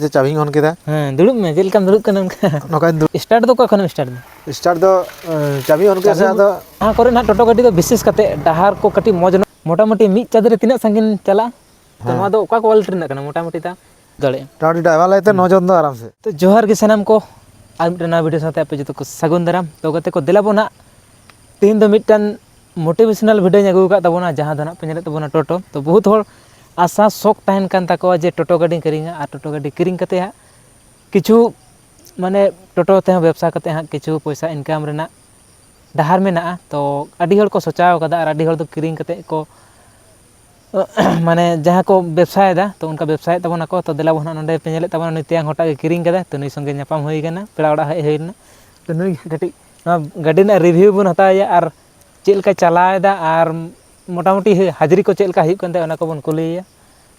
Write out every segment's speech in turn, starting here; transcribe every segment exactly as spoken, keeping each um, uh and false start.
ᱪᱮ ᱪᱟᱵᱤᱧ ᱚᱱ ᱠᱮᱫᱟ᱾ ᱦᱮᱸ, ᱫᱩᱲᱩᱵ ᱢᱮ, ᱪᱮᱫ ᱞᱮᱠᱟᱢ ᱫᱩᱲᱩᱵ ᱠᱟᱱᱟ ᱚᱱᱠᱟ᱾ ᱱᱚᱝᱠᱟᱧ ᱫᱩᱲᱩᱵ ᱥᱴᱟᱨᱴ ᱫᱚ ᱚᱠᱟ ᱠᱷᱚᱱᱮᱢ ᱥᱴᱟᱨᱴ ᱫᱟ? ᱥᱴᱟᱨᱴ ᱫᱚ, ᱮ, ᱪᱟᱵᱤ ᱚᱱ ᱠᱮᱫᱟ ᱥᱮ ᱪᱟᱵᱤ ᱟᱫᱚ ᱡᱟᱦᱟᱸ ᱠᱚᱨᱮ ᱱᱟᱜ ᱴᱳᱴᱳ ᱜᱟᱹᱰᱤ ᱫᱚ ᱵᱤᱥᱮᱥ ᱠᱟᱛᱮ ᱰᱟᱦᱟᱨ ᱠᱚ ᱠᱟᱹᱴᱤᱡ ᱢᱚᱡᱽ ᱧᱚᱜ, ᱢᱚᱴᱟᱢᱩᱴᱤ ᱢᱤᱫ ᱪᱟᱸᱫᱳ ᱨᱮ ᱛᱤᱱᱟᱹᱜ ᱥᱟᱺᱜᱤᱧ ᱪᱟᱞᱟᱜᱼᱟ? ᱛᱚ ᱦᱮᱸ᱾ ᱱᱚᱣᱟ ᱫᱚ ᱚᱠᱟ ᱠᱚᱣᱟᱞᱤᱴᱤ ᱨᱮᱱᱟᱜ ᱠᱟᱱᱟ ᱢᱚᱴᱟᱢᱩᱴᱤ ᱛᱟᱣ? ᱫᱟᱲᱮᱭᱟᱜᱼᱟ᱾ ᱢᱚᱴᱟᱢᱩᱴᱤ ᱰᱨᱟᱭᱵᱷᱟᱨ ᱞᱟᱹᱭᱛᱮ ᱦᱩᱸ᱾ ᱱᱚ ᱡᱚᱱ ᱫᱚ ᱟᱨᱟᱢ ᱥᱮ᱾ ᱛᱚ ᱡᱚᱦᱟᱨ ᱜᱮ ᱥᱟᱱᱟᱢ ᱠᱚ, ᱟᱨ ᱢᱤᱫᱴᱮᱱ ᱱᱟᱣᱟ ᱵᱷᱤᱰᱤᱭᱳ ᱥᱟᱶᱛᱮ ᱟᱯᱮ ᱡᱚᱛᱚ ᱠᱚ ᱥᱟᱹᱜᱩᱱ ᱫᱟᱨᱟᱢ᱾ ᱛᱚ ᱜᱟᱛᱮ ᱠᱚ, ᱫᱮᱞᱟ ᱵᱚᱱ ᱦᱟᱸᱜ ᱛᱮᱦᱮᱧ ᱫᱚ ᱢᱤᱫᱴᱟᱝ ᱢᱳᱴᱤᱵᱷᱮᱥᱚᱱᱟᱞ ᱵᱷᱤᱰᱤᱭᱳᱧ ᱟᱹᱜᱩ ᱟᱠᱟᱫ ᱛᱟᱵᱚᱱᱟ, ᱡᱟᱦᱟᱸ ᱫᱚ ᱱᱟᱜ ᱯᱮ ᱧᱮᱞᱮᱫ ᱛᱟᱵᱚᱱᱟ ᱴᱳᱴᱳ᱾ ᱛᱚ ᱵᱚᱦᱩᱛ ᱦᱚᱲ ᱟᱥᱟ ᱥᱚᱠ ᱛᱟᱦᱮᱱ ᱠᱟᱱ ᱛᱟᱠᱚᱣᱟ ᱡᱮ ᱴᱳᱴᱳ ᱜᱟᱹᱰᱤᱧ ᱠᱤᱨᱤᱧᱟ ᱟᱨ ᱴᱳᱴᱳ ᱜᱟᱹᱰᱤ ᱠᱤᱨᱤᱧ ᱠᱟᱛᱮ ᱦᱟᱸᱜ ᱠᱤᱪᱷᱩ ᱢᱟᱱᱮ ᱴᱳᱴᱳ ᱛᱮᱦᱚᱸ ᱵᱮᱵᱽᱥᱟ ᱠᱟᱛᱮ ᱦᱟᱸᱜ ᱠᱤᱪᱷᱩ ᱯᱚᱭᱥᱟ ᱤᱱᱠᱟᱢ ᱨᱮᱱᱟᱜ ᱰᱟᱦᱟᱨ ᱢᱮᱱᱟᱜᱼᱟ᱾ ᱛᱚ ᱟᱹᱰᱤ ᱦᱚᱲ ᱠᱚ ᱥᱚᱪᱟᱣ ᱠᱟᱫᱟ ᱟᱨ ᱟᱹᱰᱤ ᱦᱚᱲ ᱫᱚ ᱠᱤᱨᱤᱧ ᱠᱟᱛᱮ ᱠᱚ ᱢᱟᱱᱮ ᱡᱟᱦᱟᱸ ᱠᱚ ᱵᱮᱵᱽᱥᱟᱭᱮᱫᱟ, ᱛᱚ ᱚᱱᱠᱟ ᱵᱮᱵᱽᱥᱟᱭᱮᱫ ᱛᱟᱵᱚᱱᱟᱠᱚ᱾ ᱛᱚ ᱫᱮᱞᱟ ᱵᱚᱱ ᱦᱟᱸᱜ ᱱᱚᱰᱮ ᱯᱮ ᱧᱮᱞᱮᱫ ᱛᱟᱵᱚᱱᱟ, ᱱᱩᱭ ᱛᱮᱭᱟᱝ ᱦᱚᱲᱴᱟᱜ ᱜᱮ ᱠᱤᱨᱤᱧ ᱠᱟᱫᱟᱭ᱾ ᱛᱚ ᱱᱩᱭ ᱥᱚᱸᱜᱮ ᱧᱟᱯᱟᱢ ᱦᱩᱭ ᱠᱟᱱᱟ, ᱯᱮᱲᱟ ᱚᱲᱟᱜ ᱦᱮᱡ ᱦᱩᱭ ᱞᱮᱱᱟ᱾ ᱛᱚ ᱱᱩᱭ ᱠᱟᱹᱴᱤᱡ ᱱᱚᱣᱟ ᱜᱟᱹᱰᱤ ᱨᱮᱱᱟᱜ ᱨᱤᱵᱷᱤᱭᱩ ᱵᱚᱱ ᱦᱟᱛᱟᱣᱮᱭᱟ ᱟᱨ ᱪᱮᱫ ᱞᱮᱠᱟᱭ ᱪᱟᱞᱟᱣᱮᱫᱟ ᱟᱨ ᱢᱚᱴᱟᱢᱩᱴᱤ ᱦᱟᱡᱽᱨᱤ ᱠᱚ ᱪᱮᱫ ᱞᱮᱠᱟ ᱦᱩᱭᱩᱜ ᱠᱟᱱ ᱛᱟᱭᱟ, ᱚᱱᱟ ᱠᱚᱵᱚᱱ ᱠᱩᱞᱤᱭᱮᱭᱟ᱾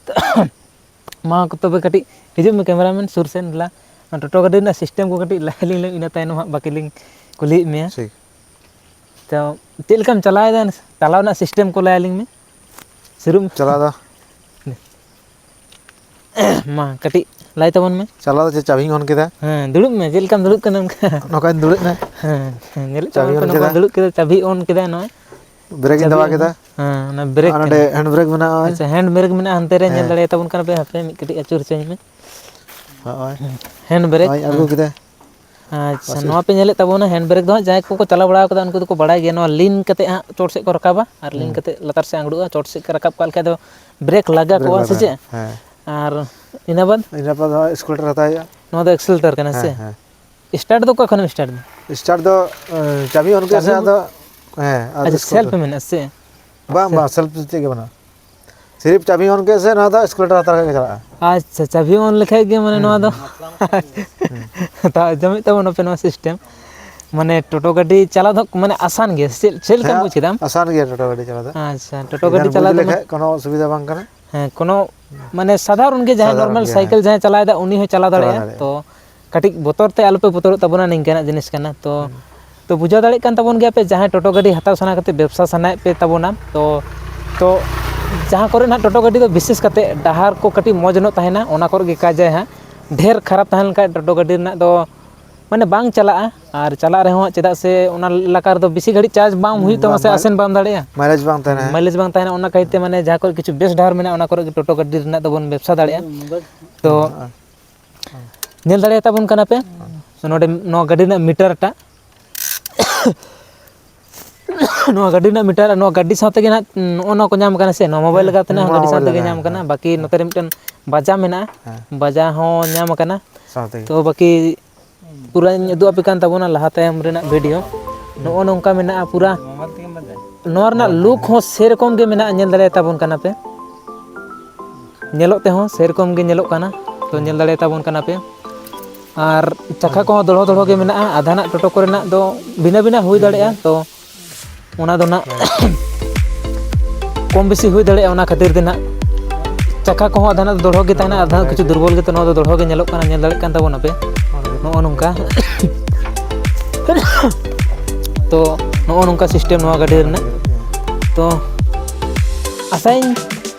ᱛᱚ ᱢᱟ ᱛᱚᱵᱮ ᱠᱟᱹᱴᱤᱡ ᱦᱤᱡᱩᱜ ᱢᱮ ᱠᱮᱢᱮᱨᱟᱢᱮᱱ ᱥᱩᱨ ᱥᱮᱱ ᱫᱮᱞᱟ, ᱚᱱᱟ ᱴᱳᱴᱳ ᱜᱟᱹᱰᱤ ᱨᱮᱱᱟᱜ ᱥᱤᱥᱴᱮᱢ ᱠᱚ ᱠᱟᱹᱴᱤᱡ ᱞᱟᱹᱭ ᱟᱹᱞᱤᱧ ᱞᱮᱢ, ᱤᱱᱟᱹ ᱛᱟᱭᱱᱚᱢ ᱦᱟᱸᱜ ᱵᱟᱹᱠᱤ ᱞᱤᱧ ᱠᱩᱞᱤᱭᱮᱫ ᱢᱮᱭᱟ᱾ ᱴᱷᱤᱠ᱾ ᱛᱚ ᱪᱮᱫ ᱞᱮᱠᱟᱢ ᱪᱟᱞᱟᱣᱮᱫᱟ, ᱪᱟᱞᱟᱣ ᱨᱮᱱᱟᱜ ᱥᱤᱥᱴᱮᱢ ᱠᱚ ᱞᱟᱹᱭ ᱟᱹᱞᱤᱧ ᱢᱮ᱾ ᱥᱩᱨᱩᱜ ᱢᱮ᱾ ᱪᱟᱞᱟᱣ ᱫᱚ ᱢᱟ ᱠᱟᱹᱴᱤᱡ ᱞᱟᱹᱭ ᱛᱟᱵᱚᱱ ᱢᱮ᱾ ᱪᱟᱞᱟᱣ ᱫᱚ ᱪᱮᱫ ᱪᱟᱵᱤᱧ ᱚᱱ ᱠᱮᱫᱟ? ᱦᱮᱸ, ᱫᱩᱲᱩᱵ ᱢᱮ, ᱪᱮᱫ ᱞᱮᱠᱟᱢ ᱫᱩᱲᱩᱵ ᱠᱟᱱᱟ ᱚᱱᱠᱟ᱾ ᱱᱚᱝᱠᱟᱧ ᱫᱩᱲᱩᱵ ᱮᱱᱟ᱾ ᱦᱮᱸ, ᱦᱮᱸ, ᱧᱮᱞᱮᱫ ᱪᱟᱵᱤ ᱛᱟᱵᱚᱱ ᱯᱮ, ᱚᱱ ᱱᱚᱝᱠᱟ ᱠᱮᱫᱟ᱾ ᱫᱩᱲᱩᱵ ᱠᱮᱫᱟ, ᱪᱟᱵᱤ ᱚᱱ ᱠᱮᱫᱟ ᱱᱚᱜᱼᱚᱭ᱾ ᱫᱮᱨᱮᱠ ᱤᱧ ᱪᱟᱵᱤ ᱫᱟᱵᱟ ᱚᱱ ᱠᱮᱫᱟ᱾ ᱠᱮᱫᱟ᱾ ᱦᱮᱸ, ᱚᱱᱟ ᱵᱨᱮᱠ ᱟᱨ ᱠᱟᱱᱟ᱾ ᱱᱚᱰᱮ ᱦᱮᱱᱰ ᱵᱨᱮᱠ ᱢᱮᱱᱟᱜᱼᱟ ᱱᱚᱜᱼᱚᱭ᱾ ᱟᱪᱪᱷᱟ, ᱦᱮᱱᱰ ᱵᱨᱮᱠ ᱢᱮᱱᱟᱜᱼᱟ ᱦᱟᱱᱛᱮ ᱨᱮ, ᱧᱮᱞ ᱦᱮᱸ᱾ ᱫᱟᱲᱮᱭᱟᱛᱟ ᱵᱚᱱ ᱠᱟᱱᱟ ᱯᱮ, ᱦᱟᱯᱮ ᱢᱤᱫ ᱠᱟᱹᱴᱤᱡ ᱟᱹᱪᱩᱨ ᱦᱚᱪᱚᱧ ᱢᱮ᱾ ᱦᱚᱸᱜᱼᱚᱭ᱾ ᱦᱮᱸ, ᱦᱮᱱᱰ ᱵᱨᱮᱠ, ᱱᱚᱜᱼᱚᱭ ᱟᱬᱜᱚ ᱦᱮᱸ᱾ ᱠᱮᱫᱟ᱾ ᱟᱪᱪᱷᱟ, ᱵᱟᱥ᱾ ᱱᱚᱣᱟ ᱯᱮ ᱧᱮᱞᱮᱫ ᱛᱟᱵᱚᱱᱟ ᱦᱮᱱᱰ ᱵᱨᱮᱠ ᱫᱚ ᱦᱟᱸᱜ ᱡᱟᱦᱟᱸᱭ ᱠᱚᱠᱚ ᱪᱟᱞᱟᱣ ᱵᱟᱲᱟ ᱠᱟᱫᱟ ᱩᱱᱠᱩ ᱫᱚᱠᱚ ᱵᱟᱲᱟᱭ ᱜᱮᱭᱟ, ᱱᱚᱣᱟ ᱞᱤᱱ ᱠᱟᱛᱮ ᱦᱟᱸᱜ ᱪᱚᱴ ᱥᱮᱫ ᱠᱚ ᱨᱟᱠᱟᱵᱟ ᱟᱨ ᱞᱤᱱ ᱦᱩᱸ᱾ ᱠᱟᱛᱮ ᱞᱟᱛᱟᱨ ᱥᱮᱫ ᱟᱬᱜᱚᱜᱼᱟ, ᱪᱚᱴ ᱥᱮᱫ ᱠᱚ ᱨᱟᱠᱟᱵ ᱠᱟᱜ ᱞᱮᱠᱷᱟᱡ ᱫᱚ ᱵᱨᱮᱠ ᱞᱟᱜᱟ ᱵᱨᱮᱠ ᱠᱚᱜᱼᱟ ᱥᱮ ᱞᱟᱜᱟᱜᱼᱟ, ᱪᱮᱫ? ᱦᱮᱸ᱾ ᱟᱨ ᱤᱱᱟᱹ ᱵᱟᱫᱽ? ᱤᱱᱟᱹ ᱯᱚᱨ ᱫᱚ ᱦᱟᱸᱜ ᱮᱠᱥᱤᱞᱮᱴᱟᱨ ᱦᱟᱛᱟᱣ ᱦᱩᱭᱩᱜᱼᱟ᱾ ᱱᱚᱣᱟ ᱫᱚ ᱮᱠᱥᱤᱞᱮᱴᱟᱨ ᱠᱟᱱᱟ ᱦᱮᱸ, ᱥᱮ? ᱦᱮᱸ᱾ ᱥᱴᱟᱨᱴ ᱫᱚ ᱚᱠᱟ ᱠᱷᱚᱱᱮᱢ ᱥᱴᱟᱨᱴ ᱫᱟ? ᱥᱴᱟᱨᱴ ᱫᱚ, ᱮᱸ, ᱪᱟᱵᱤ ᱚᱱ ᱠᱮᱫ ᱥᱮ ᱪᱟᱵᱤ ᱟᱫᱚ, ᱦᱮᱸ, ᱟᱫᱚ ᱟᱪᱪᱷᱟ, ᱥᱮᱞᱯ ᱥᱠᱩᱴᱟᱨ᱾ ᱢᱮᱱᱟᱜᱼᱟ ᱥᱮ? ᱵᱟᱝ, ᱥᱮ ᱵᱟᱝ, ᱥᱮᱞᱯ ᱫᱚ ᱪᱮᱫ ᱜᱮ ᱵᱟᱹᱱᱩᱜᱼᱟ᱾ ᱥᱤᱨᱤᱯ ᱪᱟᱵᱤ ᱚᱱ ᱠᱮᱫ ᱥᱮ ᱱᱚᱣᱟ ᱫᱚ ᱥᱠᱩᱴᱟᱨ ᱞᱟᱛᱟᱨ ᱠᱷᱚᱡ ᱜᱮ ᱪᱟᱞᱟᱜᱼᱟ᱾ ᱟᱪᱪᱷᱟ, ᱪᱟᱵᱤ ᱚᱱ ᱞᱮᱠᱷᱟᱡ ᱜᱮ ᱢᱟᱱᱮ ᱦᱩᱸ, ᱱᱚᱣᱟ ᱫᱚ ᱦᱩᱸ᱾ ᱦᱩᱸ᱾ ᱛᱟᱣ ᱟᱸᱡᱚᱢᱮᱫ ᱛᱟᱵᱚᱱᱟᱯᱮ ᱱᱚᱣᱟ ᱥᱤᱥᱴᱮᱢ᱾ ᱢᱟᱱᱮ ᱴᱳᱴᱳ ᱜᱟᱹᱰᱤ ᱪᱟᱞᱟᱣ ᱫᱚ ᱢᱟᱱᱮ ᱟᱥᱟᱱ ᱜᱮᱭᱟ ᱥᱮ ᱪᱮᱫ? ᱪᱮᱫ ᱞᱮᱠᱟᱢ ᱦᱮᱸ, ᱵᱩᱡ ᱠᱮᱫᱟᱢ? ᱟᱥᱟᱱ ᱜᱮᱭᱟ ᱴᱳᱴᱳ ᱜᱟᱹᱰᱤ ᱪᱟᱞᱟᱣ ᱫᱚ᱾ ᱟᱪᱪᱷᱟ, ᱴᱳᱴᱳ ᱜᱟᱹᱰᱤ ᱡᱟᱦᱟᱸ ᱵᱩᱡᱽ ᱪᱟᱞᱟᱣ ᱫᱚ ᱞᱮᱠᱷᱟᱡ ᱢᱟᱱᱮ ᱠᱳᱱᱳ ᱚᱥᱩᱵᱤᱫᱷᱟ ᱵᱟᱝ ᱠᱟᱱᱟ᱾ ᱦᱮᱸ, ᱠᱳᱱᱳ ᱢᱟᱱᱮ ᱥᱟᱫᱷᱟᱨᱚᱱ ᱜᱮ ᱡᱟᱦᱟᱸᱭ ᱥᱟᱫᱷᱟᱨᱚᱱ ᱱᱚᱨᱢᱟᱞ ᱜᱮ, ᱦᱮᱸ᱾ ᱥᱟᱭᱠᱮᱞ ᱡᱟᱦᱟᱸᱭ ᱪᱟᱞᱟᱣᱮᱫᱟ ᱩᱱᱤ ᱦᱚᱸᱭ ᱪᱟᱞᱟᱣ ᱪᱟᱞᱟᱣ ᱫᱟᱲᱮᱭᱟᱜᱼᱟ᱾ ᱫᱟᱲᱮᱭᱟᱜᱼᱟ᱾ ᱛᱚ ᱠᱟᱹᱴᱤᱡ ᱵᱚᱛᱚᱨ ᱛᱮ ᱟᱞᱚᱯᱮ ᱵᱚᱛᱚᱨᱚᱜ ᱛᱟᱵᱚᱱᱟ, ᱱᱤᱝᱠᱟᱱᱟᱜ ᱡᱤᱱᱤᱥ ᱠᱟᱱᱟ᱾ ᱛᱚ, ᱦᱩᱸ᱾ ᱛᱚ, ᱵᱩᱡᱷᱟᱹᱣ ᱫᱟᱲᱮᱭᱟᱜ ᱠᱟᱱ ᱛᱟᱵᱚᱱ ᱜᱮᱭᱟ ᱯᱮ, ᱡᱟᱦᱟᱸᱭ ᱴᱳᱴᱳ ᱜᱟᱹᱰᱤ ᱦᱟᱛᱟᱣ ᱥᱟᱱᱟ ᱠᱟᱛᱮ ᱵᱮᱵᱽᱥᱟ ᱥᱟᱱᱟᱭᱮᱫ ᱯᱮ ᱛᱟᱵᱚᱱᱟ, ᱛᱚ, ᱛᱚ, ᱡᱟᱦᱟᱸ ᱠᱚᱨᱮ ᱱᱟᱦᱟᱜ ᱴᱳᱴᱳ ᱜᱟᱹᱰᱤ ᱫᱚ ᱵᱤᱥᱮᱥ ᱠᱟᱛᱮ ᱰᱟᱦᱟᱨ ᱠᱚ ᱠᱟᱹᱴᱤᱡ ᱢᱚᱡᱽ ᱧᱚᱜ ᱛᱟᱦᱮᱱᱟ, ᱚᱱᱟ ᱠᱚᱨᱮ ᱜᱮ ᱠᱟᱡᱟᱭ ᱦᱟᱸᱜ᱾ ᱰᱷᱮᱨ ᱠᱷᱟᱨᱟᱯ ᱛᱟᱦᱮᱸ ᱞᱮᱱᱠᱷᱟᱱ ᱴᱳᱴᱳ ᱜᱟᱹᱰᱤ ᱨᱮᱱᱟᱜ ᱫᱚ ᱢᱟᱱᱮ ᱵᱟᱝ ᱪᱟᱞᱟᱜᱼᱟ᱾ ᱟᱨ ᱪᱟᱞᱟᱜ ᱨᱮᱦᱚᱸ, ᱪᱮᱫᱟᱜ ᱥᱮ ᱚᱱᱟ ᱮᱞᱟᱠᱟ ᱨᱮᱫᱚ ᱵᱮᱥᱤ ᱜᱷᱟᱹᱲᱤᱡ ᱪᱟᱨᱡᱽ ᱵᱟᱝ ᱦᱩᱭᱩᱜ ᱛᱟᱢᱟ ᱥᱮ, ᱟᱥᱮᱱ ᱵᱟᱢ ᱫᱟᱲᱮᱭᱟᱜᱼᱟ᱾ ᱢᱟᱭᱞᱮᱡᱽ ᱵᱟᱝ ᱛᱟᱦᱮᱱᱟ᱾ ᱢᱟᱭᱞᱮᱡᱽ ᱵᱟᱝ ᱛᱟᱦᱮᱱᱟ, ᱚᱱᱟ ᱠᱟᱭᱛᱮ ᱢᱟᱱᱮ ᱡᱟᱦᱟᱸ ᱠᱚᱨᱮ ᱠᱤᱪᱷᱩ ᱵᱮᱥ ᱰᱟᱦᱟᱨ ᱢᱮᱱᱟᱜᱼᱟ, ᱚᱱᱟ ᱠᱚᱨᱮ ᱜᱮ ᱴᱳᱴᱳ ᱜᱟᱹᱰᱤ ᱨᱮᱱᱟᱜ ᱫᱚᱵᱚᱱ ᱵᱮᱵᱽᱥᱟ ᱫᱟᱲᱮᱭᱟᱜᱼᱟ᱾ ᱛᱚ ᱧᱮᱞ ᱫᱟᱲᱮᱭᱟᱛᱟ ᱵᱚᱱ ᱠᱟᱱᱟ ᱯᱮ ᱱᱚᱰᱮ ᱱᱚᱣᱟ ᱜᱟᱹᱰᱤ ᱨᱮᱱᱟᱜ ᱢᱤᱴᱟᱨ ᱴᱟᱜ᱾ ᱱᱚᱣᱟ ᱜᱟᱹᱰᱤ ᱨᱮᱱᱟᱜ ᱢᱤᱴᱟᱨ, ᱱᱚᱣᱟ ᱜᱟᱹᱰᱤ ᱥᱟᱶ ᱛᱮᱜᱮ ᱱᱟᱦᱟᱜ ᱱᱚᱜᱼᱚ ᱱᱚᱣᱟ ᱠᱚ ᱧᱟᱢ ᱠᱟᱱᱟ ᱥᱮ, ᱱᱚᱣᱟ ᱢᱳᱵᱟᱭᱤᱞ ᱞᱟᱜᱟᱣ ᱛᱮ ᱱᱟᱦᱟᱜ ᱱᱚᱣᱟ ᱜᱟᱹᱰᱤ ᱥᱟᱶ ᱢᱳᱵᱟᱭᱤᱞ ᱛᱮᱜᱮ ᱞᱟᱜᱟᱣ, ᱧᱟᱢ ᱠᱟᱱᱟ᱾ ᱦᱮᱸ᱾ ᱵᱟᱹᱠᱤ ᱱᱚᱛᱮ ᱨᱮ ᱢᱤᱫᱴᱮᱱ ᱵᱟᱡᱟ ᱢᱮᱱᱟᱜᱼᱟ, ᱦᱮᱸ᱾ ᱵᱟᱡᱟ ᱦᱚᱸ ᱧᱟᱢ ᱠᱟᱱᱟ᱾ ᱥᱟᱶ ᱛᱮᱜᱮ᱾ ᱛᱚ ᱵᱟᱹᱠᱤ ᱯᱩᱨᱟᱹᱧ ᱩᱫᱩᱜ ᱟᱯᱮ ᱠᱟᱱ ᱛᱟᱵᱚᱱᱟ ᱞᱟᱦᱟ ᱛᱟᱭᱚᱢ ᱨᱮᱱᱟᱜ ᱵᱷᱤᱰᱤᱭᱳ᱾ ᱱᱚᱜᱼᱚ ᱱᱚᱝᱠᱟ ᱢᱮᱱᱟᱜᱼᱟ ᱯᱩᱨᱟ᱾ ᱱᱚᱣᱟ ᱨᱮᱱᱟᱜ ᱞᱩᱠ ᱦᱚᱸ ᱥᱮᱨᱚᱠᱚᱢ ᱜᱮ ᱢᱮᱱᱟᱜᱼᱟ, ᱧᱮᱞ ᱫᱟᱲᱮᱭᱟᱛᱟ ᱵᱚᱱ ᱠᱟᱱᱟ ᱯᱮ᱾ ᱧᱮᱞᱚᱜ ᱛᱮᱦᱚᱸ ᱥᱮᱨᱚᱠᱚᱢ ᱜᱮ ᱧᱮᱞᱚᱜ ᱠᱟᱱᱟ, ᱛᱚ ᱧᱮᱞ ᱫᱟᱲᱮᱭᱟᱛᱟ ᱵᱚᱱ ᱠᱟᱱᱟ ᱯᱮ᱾ ᱟᱨ ᱪᱟᱠᱷᱟ ᱠᱚᱦᱚᱸ ᱫᱚᱲᱦᱚ ᱫᱚᱲᱦᱚ ᱜᱮ ᱢᱮᱱᱟᱜᱼᱟ᱾ ᱟᱫᱷᱟᱱᱟᱜ ᱴᱳᱴᱳ ᱠᱚᱨᱮᱱᱟᱜ ᱫᱚ ᱵᱷᱤᱱᱟᱹ ᱵᱷᱤᱱᱟᱹ ᱦᱩᱭ ᱫᱟᱲᱮᱭᱟᱜᱼᱟ, ᱛᱚ ᱚᱱᱟ ᱫᱚ ᱱᱟᱜ ᱠᱚᱢ ᱵᱮᱥᱤ ᱦᱩᱭ ᱫᱟᱲᱮᱭᱟᱜᱼᱟ᱾ ᱚᱱᱟ ᱠᱷᱟᱹᱛᱤᱨ ᱛᱮ ᱱᱟᱜ ᱪᱟᱠᱷᱟ ᱠᱚᱦᱚᱸ ᱟᱫᱷᱟᱱᱟᱜ ᱫᱚ ᱫᱚᱲᱦᱚ ᱜᱮ ᱛᱟᱦᱮᱱᱟ, ᱟᱫᱷᱟᱱᱟᱜ ᱠᱤᱪᱷᱩ ᱫᱩᱨᱵᱚᱞ ᱜᱮ, ᱛᱚ ᱱᱚᱣᱟ ᱫᱚ ᱫᱚᱲᱦᱚ ᱜᱮ ᱧᱮᱞᱚᱜ ᱠᱟᱱᱟ, ᱧᱮᱞ ᱫᱟᱲᱮᱭᱟᱜ ᱠᱟᱱ ᱛᱟᱵᱚᱱᱟᱯᱮ ᱱᱚᱜᱼᱚ ᱱᱚᱝᱠᱟ᱾ ᱛᱚ ᱱᱚᱜᱼᱚ ᱱᱚᱝᱠᱟ ᱥᱤᱥᱴᱮᱢ ᱱᱚᱣᱟ ᱜᱟᱹᱰᱤ ᱨᱮᱱᱟᱜ᱾ ᱛᱚ ᱟᱥᱟᱭᱟᱹᱧ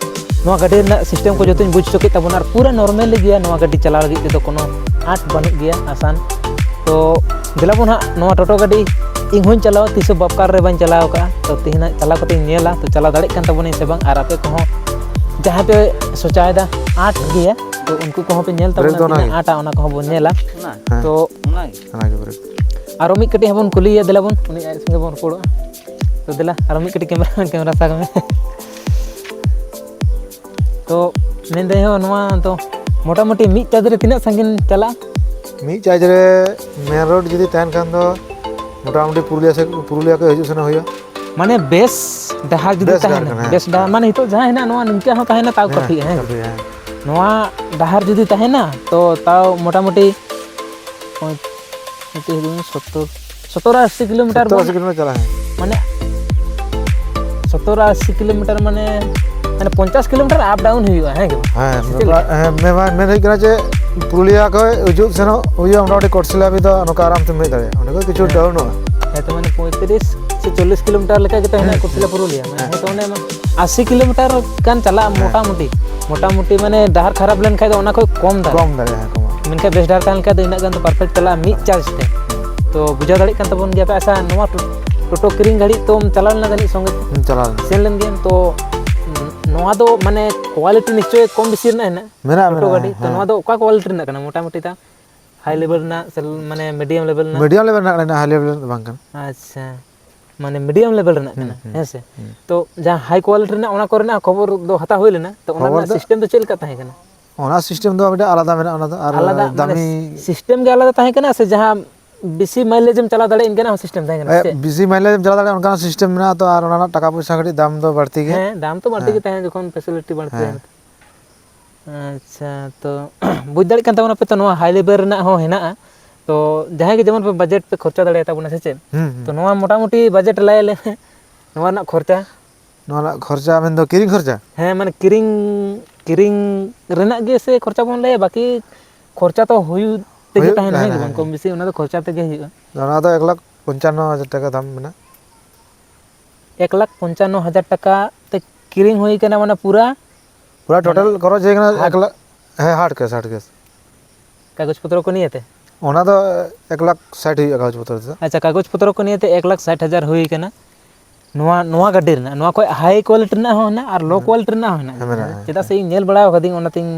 ᱱᱚᱣᱟ ᱜᱟᱹᱰᱤ ᱨᱮᱱᱟᱜ ᱥᱤᱥᱴᱮᱢ ᱠᱚ ᱡᱚᱛᱚᱧ ᱵᱩᱡᱽ ᱦᱚᱪᱚ ᱠᱮᱫ ᱛᱟᱵᱚᱱᱟ, ᱟᱨ ᱯᱩᱨᱟᱹ ᱱᱚᱨᱢᱟᱞᱤ ᱜᱮᱭᱟ ᱱᱚᱣᱟ ᱜᱟᱹᱰᱤ ᱪᱟᱞᱟᱣ ᱞᱟᱹᱜᱤᱫ ᱛᱮᱫᱚ, ᱠᱳᱱᱳ ᱟᱸᱴ ᱵᱟᱹᱱᱩᱜ ᱜᱮᱭᱟ, ᱟᱥᱟᱱ᱾ ᱛᱚ ᱫᱮᱞᱟ ᱵᱚᱱ ᱦᱟᱸᱜ ᱱᱚᱣᱟ ᱴᱳᱴᱳ ᱜᱟᱹᱰᱤ ᱤᱧ ᱦᱚᱸᱧ ᱪᱟᱞᱟᱣᱟ, ᱛᱤᱥ ᱦᱚᱸ ᱵᱟᱯᱠᱟᱨ ᱨᱮ ᱵᱟᱹᱧ ᱪᱟᱞᱟᱣ ᱠᱟᱜᱼᱟ᱾ ᱛᱚ ᱛᱮᱦᱮᱧ ᱦᱟᱸᱜ ᱪᱟᱞᱟᱣ ᱠᱟᱛᱮᱧ ᱧᱮᱞᱟ, ᱛᱚ ᱪᱟᱞᱟᱣ ᱫᱟᱲᱮᱭᱟᱜ ᱠᱟᱱ ᱛᱟᱵᱚᱱᱟᱹᱧ ᱥᱮ ᱵᱟᱝ, ᱟᱨ ᱟᱯᱮ ᱠᱚᱦᱚᱸ ᱡᱟᱦᱟᱸᱭ ᱯᱮ ᱥᱚᱪᱟᱭᱮᱫᱟ ᱟᱸᱴ ᱜᱮᱭᱟ, ᱛᱚ ᱩᱱᱠᱩ ᱠᱚᱦᱚᱸ ᱯᱮ ᱧᱮᱞ ᱛᱟᱵᱚᱱᱟ ᱵᱨᱮᱠ ᱫᱚ ᱛᱤᱱᱟᱹᱜ ᱚᱱᱟᱜᱮ᱾ ᱟᱸᱴᱟ, ᱚᱱᱟ ᱠᱚᱦᱚᱸ ᱵᱚᱱ ᱧᱮᱞᱟ᱾ ᱦᱮᱸ᱾ ᱛᱚ ᱚᱱᱟᱜᱮ ᱵᱨᱮᱠ᱾ ᱟᱨᱚ ᱢᱤᱫ ᱠᱟᱹᱴᱤᱡ ᱦᱚᱸ ᱵᱚᱱ ᱠᱩᱞᱤᱭᱮᱭᱟ, ᱫᱮᱞᱟ ᱵᱚᱱ, ᱩᱱᱤ ᱟᱡ ᱥᱚᱸᱜᱮ ᱵᱚᱱ ᱨᱚᱯᱚᱲᱚᱜᱼᱟ᱾ ᱛᱚ ᱫᱮᱞᱟ ᱟᱨᱚ ᱢᱤᱫ ᱠᱟᱹᱴᱤᱡ ᱠᱮᱢᱮᱨᱟ, ᱠᱮᱢᱮᱨᱟ ᱥᱟᱵ ᱢᱮ᱾ ᱛᱚ ᱢᱮᱱᱫᱟᱹᱧ ᱦᱚᱸ, ᱱᱚᱣᱟ ᱫᱚ ᱢᱚᱴᱟᱢᱩᱴᱤ ᱢᱤᱫ ᱪᱟᱨᱡᱽ ᱨᱮ ᱛᱤᱱᱟᱹᱜ ᱥᱟᱺᱜᱤᱧ ᱪᱟᱞᱟᱜᱼᱟ? ᱢᱤᱫ ᱪᱟᱨᱡᱽ ᱨᱮ ᱢᱮᱱ ᱨᱳᱰ ᱡᱩᱫᱤ ᱛᱟᱦᱮᱱ ᱠᱷᱟᱱ ᱫᱚ ᱢᱚᱴᱟᱢᱩᱴᱤ ᱯᱩᱨᱩᱞᱤᱭᱟᱹ ᱥᱮᱫ, ᱯᱩᱨᱩᱞᱤᱭᱟᱹ ᱠᱷᱚᱱ ᱦᱤᱡᱩᱜ ᱥᱮᱱᱚᱜ ᱦᱩᱭᱩᱜᱼᱟ᱾ ᱢᱟᱱᱮ ᱵᱮᱥ ᱰᱟᱦᱟᱨ ᱡᱩᱫᱤ ᱵᱮᱥ ᱰᱟᱦᱟᱨ ᱛᱟᱦᱮᱱᱟ, ᱠᱟᱱᱟ, ᱦᱮᱸ᱾ ᱵᱮᱥ ᱰᱟᱦᱟᱨ ᱢᱟᱱᱮ ᱱᱤᱛᱚᱜ ᱡᱟᱦᱟᱸ ᱦᱮᱱᱟᱜ, ᱱᱚᱣᱟ ᱱᱤᱝᱠᱟᱹ ᱦᱚᱸ ᱛᱟᱦᱮᱱᱟ, ᱛᱟᱣ ᱦᱮᱸ, ᱠᱟᱹᱯᱤᱜᱼᱟ, ᱦᱮᱸ᱾ ᱠᱟᱹᱯᱤᱜᱼᱟ, ᱦᱮᱸ᱾ ᱱᱚᱣᱟ ᱰᱟᱦᱟᱨ ᱡᱩᱫᱤ ᱛᱟᱦᱮᱱᱟ, ᱛᱚ ᱛᱟᱣ ᱢᱚᱴᱟᱢᱩᱴᱤ ᱯᱚᱸᱪ-, ᱢᱤᱫᱴᱤᱡ ᱦᱩᱭᱩᱜ ᱠᱟᱱᱟ ᱥᱚᱛᱛᱚᱨ, ᱥᱚᱛᱛᱚᱨ ᱟᱥᱤ ᱠᱤᱞᱳᱢᱤᱴᱟᱨ ᱥᱚᱛᱛᱚᱨ ᱵᱚᱱ, ᱟᱥᱤ ᱠᱤᱞᱳᱢᱤᱴᱟᱨ ᱪᱟᱞᱟᱜᱼᱟ, ᱦᱮᱸ᱾ ᱢᱟᱱᱮ ᱥᱚᱛᱛᱚᱨ ᱟᱥᱤ ᱠᱤᱞᱳᱢᱤᱴᱟᱨ ᱢᱟᱱᱮ, ᱢᱟᱱᱮ ᱯᱚᱧᱪᱟᱥ ᱠᱤᱞᱳᱢᱤᱴᱟᱨ up down ᱦᱩᱭᱩᱜᱼᱟ, ᱦᱮᱸ ᱜᱮ ᱵᱟᱝ? ᱦᱮᱸ, ᱥᱮ ᱪᱮᱫ ᱞᱮᱠᱟ? ᱦᱮᱸ, ᱢᱮ-, ᱢᱮ-, ᱢᱮᱱ ᱦᱩᱭᱩᱜ ᱠᱟᱱᱟ ᱡᱮ ᱯᱩᱨᱩᱞᱤᱭᱟ ᱠᱷᱚᱱ ᱦᱤᱡᱩᱜ ᱥᱮᱱᱚᱜ ᱦᱩᱭᱩᱜᱼᱟ ᱢᱚᱴᱟᱢᱩᱴᱤ ᱠᱚᱴᱥᱤᱞᱟ ᱦᱟᱹᱵᱤᱡ ᱫᱚ ᱱᱚᱝᱠᱟ ᱟᱨᱟᱢ ᱛᱮᱢ ᱦᱮᱡ ᱫᱟᱲᱮᱭᱟᱜᱼᱟ, ᱚᱸᱰᱮ ᱠᱷᱚᱱ ᱠᱤᱪᱷᱩ ᱦᱮᱸ᱾ ᱰᱟᱣᱩᱱᱚᱜᱼᱟ᱾ ᱦᱮᱸ, ᱛᱚ ᱢᱟᱱᱮ ᱯᱚᱸᱭᱛᱨᱤᱥ ᱥᱮ ᱪᱚᱞᱞᱤᱥ ᱠᱤᱞᱳᱢᱤᱴᱟᱨ ᱞᱮᱠᱟ ᱜᱮ ᱛᱟᱦᱮᱱᱟ ᱦᱮᱸ᱾ ᱠᱚᱴᱥᱤᱞᱟ ᱯᱩᱨᱩᱞᱤᱭᱟ, ᱢᱟᱱᱮ ᱦᱮᱸ᱾ ᱦᱮᱸ, ᱛᱚ ᱚᱱᱮ ᱟᱥᱤ ᱠᱤᱞᱳᱢᱤᱴᱟᱨ ᱜᱟᱱ ᱪᱟᱞᱟᱜᱼᱟ ᱦᱮᱸ᱾ ᱢᱚᱴᱟᱢᱩᱴᱤ, ᱢᱚᱴᱟᱢᱩᱴᱤ ᱢᱟᱱᱮ ᱰᱟᱦᱟᱨ ᱠᱷᱟᱨᱟᱯ ᱞᱮᱱᱠᱷᱟᱱ ᱫᱚ ᱚᱱᱟ ᱠᱷᱚᱱ ᱠᱚᱢ ᱫᱟᱲᱮᱭᱟᱜᱼᱟ᱾ ᱠᱚᱢ ᱫᱟᱲᱮᱭᱟᱜᱼᱟ, ᱠᱚᱢ᱾ ᱢᱮᱱᱠᱷᱟᱱ ᱵᱮᱥ ᱰᱟᱦᱟᱨ ᱛᱟᱦᱮᱸ ᱞᱮᱱᱠᱷᱟᱱ ᱫᱚ ᱤᱱᱟᱹᱜ ᱜᱟᱱ ᱫᱚ ᱯᱟᱨᱯᱷᱮᱠᱴ ᱪᱟᱞᱟᱜᱼᱟ ᱢᱤᱫ ᱪᱟᱨᱡᱽ ᱛᱮ᱾ ᱛᱚ ᱵᱩᱡᱷᱟᱣ ᱫᱟᱲᱮᱭᱟᱜ ᱠᱟᱱ ᱛᱟᱵᱚᱱ ᱜᱮᱭᱟ ᱯᱮ᱾ ᱟᱪᱪᱷᱟ, ᱱᱚᱣᱟ ᱴᱳ- ᱴᱳᱴᱳ ᱠᱤᱨᱤᱧ ᱜᱷᱟᱹᱲᱤᱡ ᱛᱚᱢ ᱪᱟᱞᱟᱣ ᱞᱮᱱᱟ ᱡᱟᱹᱱᱤᱡ ᱥᱚᱸᱜᱮ ᱛᱮ? ᱦᱩᱸ, ᱪᱟᱞᱟᱣ ᱞᱮᱱᱟ᱾ ᱥᱮᱱ ᱞᱮᱱ ᱜᱮᱭᱟᱢ ᱛᱚ, ᱱᱚᱣᱟ ᱫᱚ ᱢᱟᱱᱮ ᱠᱳᱣᱟᱞᱤᱴᱤ ᱱᱤᱥᱪᱚᱭ ᱠᱚᱢ ᱵᱮᱥᱤ ᱨᱮᱱᱟᱜ ᱦᱮᱱᱟᱜᱼᱟ? ᱢᱮᱱᱟᱜᱼᱟ, ᱴᱳᱴᱳ ᱢᱮᱱᱟᱜᱼᱟ, ᱜᱟᱹᱰᱤ ᱛᱚ, ᱦᱮᱸ᱾ ᱱᱚᱣᱟ ᱫᱚ ᱚᱠᱟ ᱠᱳᱣᱟᱞᱤᱴᱤ ᱨᱮᱱᱟᱜ ᱠᱟᱱᱟ ᱢᱚᱴᱟᱢᱩᱴᱤ ᱛᱟᱣ? ᱦᱟᱭ ᱞᱮᱵᱮᱞ ᱨᱮᱱᱟᱜ ᱥᱮ ᱢᱟᱱᱮ ᱢᱤᱰᱤᱭᱟᱢ ᱞᱮᱵᱮᱞ ᱨᱮᱱᱟᱜ? ᱢᱤᱰᱤᱭᱟᱢ ᱞᱮᱵᱮᱞ ᱨᱮᱱᱟᱜ ᱠᱟᱱᱟ, ᱦᱟᱭ ᱞᱮᱵᱮᱞ ᱨᱮᱱᱟᱜ ᱫᱚ ᱵᱟᱝ ᱠᱟᱱᱟ᱾ ᱟᱪᱪᱷᱟ, ᱢᱟᱱᱮ ᱢᱤᱰᱤᱭᱟᱢ ᱞᱮᱵᱮᱞ ᱨᱮᱱᱟᱜ ᱦᱩᱸ, ᱠᱟᱱᱟ, ᱦᱩᱸ, ᱦᱮᱸ ᱥᱮ? ᱦᱩᱸ᱾ ᱛᱚ ᱡᱟᱦᱟᱸ ᱦᱟᱭ ᱠᱳᱣᱟᱞᱤᱴᱤ ᱨᱮᱱᱟᱜ, ᱚᱱᱟ ᱠᱚᱨᱮᱱᱟᱜ ᱠᱷᱚᱵᱚᱨ ᱫᱚ ᱦᱟᱛᱟᱣ ᱦᱩᱭ ᱞᱮᱱᱟ, ᱛᱚ ᱚᱱᱟ ᱠᱷᱚᱵᱚᱨ ᱨᱮᱱᱟᱜ ᱫᱚ ᱥᱤᱥᱴᱮᱢ ᱫᱚ ᱪᱮᱫ ᱞᱮᱠᱟ ᱛᱟᱦᱮᱸ ᱠᱟᱱᱟ? ᱚᱱᱟ ᱥᱤᱥᱴᱮᱢ ᱫᱚ ᱢᱤᱫᱴᱮᱱ ᱟᱞᱟᱫᱟ ᱢᱮᱱᱟᱜᱼᱟ, ᱚᱱᱟ ᱫᱚ ᱟᱨ ᱟᱞᱟᱫᱟ, ᱢᱟᱱᱮ ᱫᱟᱢᱤ ᱥᱤᱥᱴᱮᱢ ᱜᱮ ᱟᱞᱟᱫᱟ ᱛᱟᱦᱮᱸ ᱠᱟᱱᱟ ᱥᱮ ᱡᱟᱦᱟᱸ ᱵᱮᱥᱤ ᱢᱟᱭᱞᱮᱡᱽ ᱮᱢ ᱪᱟᱞᱟᱣ ᱫᱟᱲᱮᱭᱟᱜᱼᱟ, ᱤᱱᱠᱟᱹᱱᱟᱜ ᱦᱚᱸ ᱥᱤᱥᱴᱮᱢ ᱛᱟᱦᱮᱸ ᱠᱟᱱᱟ ᱥᱮ ᱦᱮᱸ, ᱪᱮᱫ? ᱵᱮᱥᱤ ᱢᱟᱭᱞᱮᱡᱽ ᱮᱢ ᱪᱟᱞᱟᱣ ᱫᱟᱲᱮᱭᱟᱜᱼᱟ, ᱚᱱᱠᱟᱱᱟᱜ ᱥᱤᱥᱴᱮᱢ ᱢᱮᱱᱟᱜᱼᱟ ᱛᱚ, ᱟᱨ ᱚᱱᱟ ᱨᱮᱱᱟᱜ ᱴᱟᱠᱟ ᱯᱚᱭᱥᱟ ᱠᱟᱹᱴᱤᱡ ᱫᱟᱢ ᱫᱚ ᱵᱟᱹᱲᱛᱤ ᱜᱮᱭᱟ᱾ ᱦᱮᱸ, ᱫᱟᱢ ᱛᱚ ᱵᱟᱹᱲᱛᱤ ᱦᱮᱸ᱾ ᱜᱮ ᱛᱟᱦᱮᱸᱱᱟ, ᱡᱚᱠᱷᱚᱱ ᱯᱷᱮᱥᱤᱞᱤᱴᱤ ᱵᱟᱹᱲᱛᱤ ᱦᱮᱸ᱾ ᱛᱟᱦᱮᱸᱱᱟ᱾ ᱟᱪᱪᱷᱟ, ᱛᱚ ᱵᱩᱡᱽ ᱫᱟᱲᱮᱭᱟᱜ ᱠᱟᱱ ᱛᱟᱵᱚᱱᱟᱯᱮ ᱛᱚ, ᱱᱚᱣᱟ ᱦᱟᱭ ᱞᱮᱵᱮᱞ ᱨᱮᱱᱟᱜ ᱦᱚᱸ ᱦᱮᱱᱟᱜᱼᱟ᱾ ᱛᱚ ᱡᱟᱦᱟᱸᱭ ᱜᱮ ᱡᱮᱢᱚᱱ ᱯᱮ ᱵᱟᱡᱮᱴ ᱯᱮ ᱠᱷᱚᱨᱪᱟ ᱫᱟᱲᱮᱭᱟᱛᱟ ᱵᱚᱱᱟ, ᱥᱮ ᱪᱮᱫ? ᱦᱩᱸ, ᱦᱩᱸ᱾ ᱛᱚ ᱱᱚᱣᱟ ᱢᱚᱴᱟᱢᱩᱴᱤ ᱵᱟᱡᱮᱴ ᱞᱟᱹᱭ ᱟᱞᱮ ᱢᱮ, ᱱᱚᱣᱟ ᱨᱮᱱᱟᱜ ᱠᱷᱚᱨᱪᱟ᱾ ᱱᱚᱣᱟ ᱨᱮᱱᱟᱜ ᱠᱷᱚᱨᱪᱟ ᱢᱮᱱᱫᱚ ᱠᱤᱨᱤᱧ ᱠᱷᱚᱨᱪᱟ? ᱦᱮᱸ, ᱢᱟᱱᱮ ᱠᱤᱨᱤᱧ, ᱠᱤᱨᱤᱧ ᱨᱮᱱᱟᱜ ᱜᱮ ᱥᱮ ᱠᱷᱚᱨᱪᱟ ᱵᱚᱱ ᱞᱟᱹᱭᱟ, ᱵᱟᱹᱠᱤ ᱠᱷᱚᱨᱪᱟ ᱛᱚ ᱦᱩᱭᱩᱜ ᱛᱮᱜᱮ ᱦᱩᱭᱩᱜ ᱛᱟᱦᱮᱸᱱᱟ, ᱦᱮᱸ ᱛᱟᱦᱮᱱᱟ, ᱜᱮ ᱦᱮᱸ, ᱵᱟᱝ? ᱦᱮᱸ᱾ ᱠᱚᱢ ᱵᱮᱥᱤ ᱚᱱᱟ ᱫᱚ ᱠᱷᱚᱨᱪᱟ ᱛᱮᱜᱮ ᱦᱩᱭᱩᱜᱼᱟ᱾ ᱚᱱᱟ ᱫᱚ ᱮᱠ ᱞᱟᱠᱷ ᱯᱚᱧᱪᱟᱱᱱᱚ ᱦᱟᱡᱟᱨ ᱴᱟᱠᱟ ᱫᱟᱢ ᱢᱮᱱᱟᱜᱼᱟ᱾ ᱮᱠ ᱞᱟᱠᱷ ᱯᱚᱧᱪᱟᱱᱱᱚ ᱦᱟᱡᱟᱨ ᱴᱟᱠᱟ ᱛᱮ ᱠᱤᱨᱤᱧ ᱦᱩᱭ ᱠᱟᱱᱟ, ᱢᱟᱱᱮ ᱯᱩᱨᱟ ᱯᱩᱨᱟ ᱢᱟᱱᱮ ᱴᱳᱴᱟᱞ ᱠᱷᱚᱨᱚᱪ ᱦᱩᱭ ᱠᱟᱱᱟ ᱦᱟᱴ ᱮᱠ ᱞᱟᱠᱷ, ᱦᱮᱸ, ᱦᱟᱨᱰ ᱠᱮᱥ, ᱦᱟᱨᱰ ᱠᱮᱥ᱾ ᱠᱟᱜᱚᱡᱽ ᱯᱚᱛᱨᱚ ᱠᱚ ᱱᱤᱭᱮ ᱛᱮ? ᱚᱱᱟ ᱫᱚ ᱮᱠ ᱞᱟᱠᱷ ᱥᱟᱴ ᱦᱩᱭᱩᱜᱼᱟ ᱠᱟᱜᱚᱡᱽ ᱯᱚᱛᱨᱚ ᱛᱮᱫᱚ᱾ ᱟᱪᱪᱷᱟ, ᱠᱟᱜᱚᱡᱽ ᱯᱚᱛᱨᱚ ᱠᱚ ᱱᱤᱭᱮ ᱛᱮ ᱮᱠ ᱞᱟᱠᱷ ᱥᱟᱴ ᱦᱟᱡᱟᱨ ᱦᱩᱭ ᱠᱟᱱᱟ᱾ ᱱᱚᱣᱟ, ᱱᱚᱣᱟ ᱜᱟᱹᱰᱤ ᱨᱮᱱᱟᱜ, ᱱᱚᱣᱟ ᱠᱷᱚᱡ ᱦᱟᱭ ᱠᱳᱣᱟᱞᱤᱴᱤ ᱨᱮᱱᱟᱜ ᱦᱚᱸ ᱦᱮᱱᱟᱜᱼᱟ ᱟᱨ ᱞᱳ ᱦᱮᱸ᱾ ᱠᱳᱣᱟᱞᱤᱴᱤ ᱨᱮᱱᱟᱜ ᱦᱚᱸ ᱦᱮᱱᱟᱜᱼᱟ᱾ ᱦᱮᱸ, ᱢᱮᱱᱟᱜᱼᱟ᱾ ᱪᱮᱫᱟᱜ ᱥᱮ ᱤᱧ ᱧᱮᱞ ᱵᱟᱲᱟ ᱟᱠᱟᱫᱟᱹᱧ, ᱚᱱᱟᱛᱤᱧ